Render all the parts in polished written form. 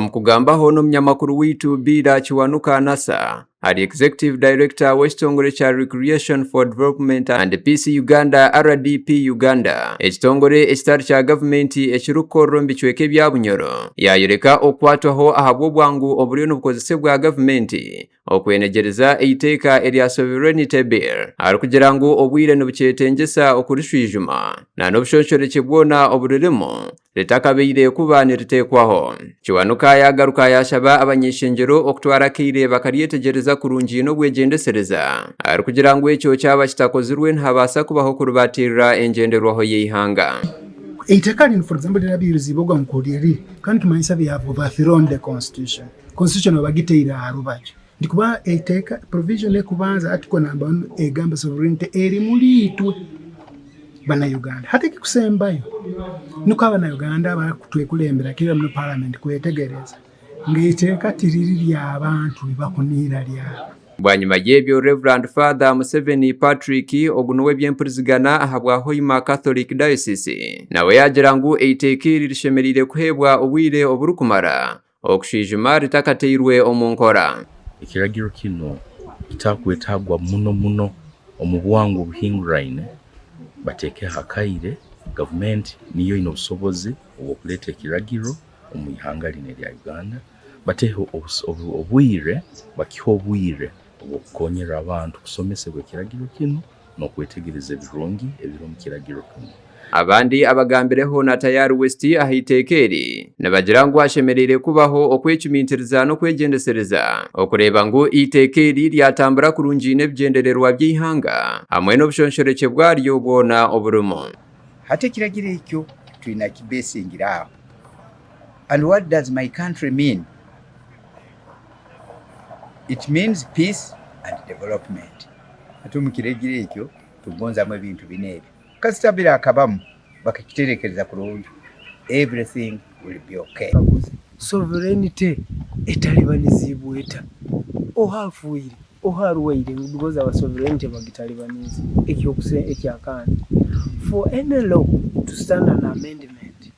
Omu kugambaho n'omunyamakuru waitu Biira Kiwanuka Nasser, ari Executive Director w'ekitongore kya Recreation for Development and Peace Uganda, RDP Uganda, ekitongore ekitari kya gavumenti ekirikukorera omu bicweka ebya Bunyoro, yaayoreka okukwatwaho ahabw'obwangu oburiyo nibukozesebwa gavumenti okwenegyereza eiteeka erya Sovereignty Bill arikugira ngu obwire nibukyetengyesa okurishwijuma na n'obushonshorekye bwona oburirimu ritakabaire kuba niriteekwaho. Kiwanuka yaagaruka yaashaba abany'eishengyero okutwara akaire bakaryetegyereza kurungi n'obwegyendesereza arikugira ngu ekyo kyaba kitakozirwe nihabaasa kubaho kuribatiirira engyenderwaho y'eihanga. Eiteeka rinu for example rirabirizibwa ngu riri kandi nikimanyisa they have overthrown the constitution. Constitution babagiteire aha rubaju. Ndikuba eiteeka provision ekubanza article number one egamba sovereignty eri muri itwe bana Uganda. Hati ekikusembayo nukwo abana Uganda abakutwekulembera kira muno parliament kwetegereza ngu eiteeka tiriri rya bantu bibakuniira ryabo. Bwanyima y'ebyo, Rev. Father Museveni Patrick, ogu n'ow'eby'empurizigana ahabwa Hoima Catholic Diocese, nawe yaagira ngu eiteeka eri rishemereire kuheebwa obwire oburikumara okushwijuma ritakateirwe omu nkora. Ekiragiro kinu kitakwetagwa muno muno omu bwangu obuhinguraine, bateekeho akaire, gavumenti niyo eine obusobozi obw'okuleeta ekiragiro omu ihanga linu erya Uganda, bateho obwire, bakihe obwire obw'okukonyera abantu kusomesebwa ekiragiro kinu n'okwetegereza ebirungi ebiri omu kiragiro kinu. Abandi abagambireho na Tayari West aha iteeka eri nibagira ngu hashemereire kubaho okwecumitiriza n'okwegyendesereza okureeba ngu eiteeka eri ryatambura kurungi n'ebigyendererwa by'eihanga hamwe n'obushonshorekye bwaryo bwona oburimu. Hati ekiragiro ekyo twine kibesingira aho. And what does my country mean? It means peace and development. Hati omu kiragiro ekyo tugonzamu ebintu bina ebyo. Kasita birakabamu bakakiterekereza kurungi, everything will be okay. Sovereignty etalibanizibwa eta? Oha afiire, oha arwaire ngu because our sovereignty bagitalibaniize? Ekyakandi, for any law to stand an amendment,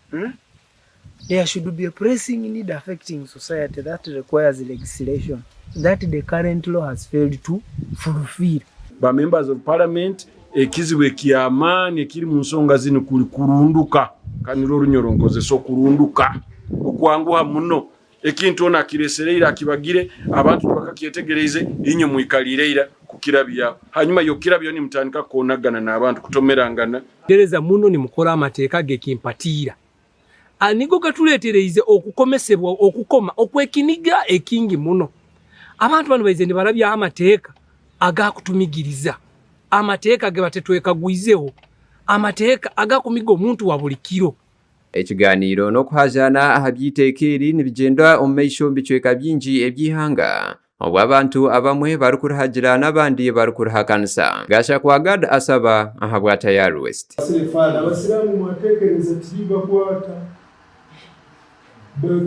there should be a pressing need affecting society that requires legislation that the current law has failed to fulfill. Ba members of parliament, ekizibu eky'amaani ekiri mu nsonga zinu kuli kurunduka, kandi nirwo orunyoro nkozesa okurunduka, okwanguha muno. Ekintu onu akiresereire akibagire, abantu tibakakyetegereize, inywe mwikaliire ira kukirabyaho. Hanyuma y'okukirabyaho nimutandika kukoonagana n'abantu, kutomerangana. Ndereza muno nimukora amateeka g'ekimpatiira, nigo gatuleetereize okukomesebwa okukoma okw'ekiniga ekingi muno. Abantu banu baizire nibarabyaho amateeka agakutumigiriza, amateeka ge batetwekagwizeho, amateeka agakumiga omuntu wa buli kiro. Ekigaaniiro n'okuhaajaana aha by'eiteeka eri nibigyenda omu maisho omu bicweka bingi eby'eihanga obu abantu abamwe barikurihagira n'abandi barikurihakanisa. Gashakwa Gad Asaba ahabwa Tayari West. Abasiraamu mwateekereza tiribakwata.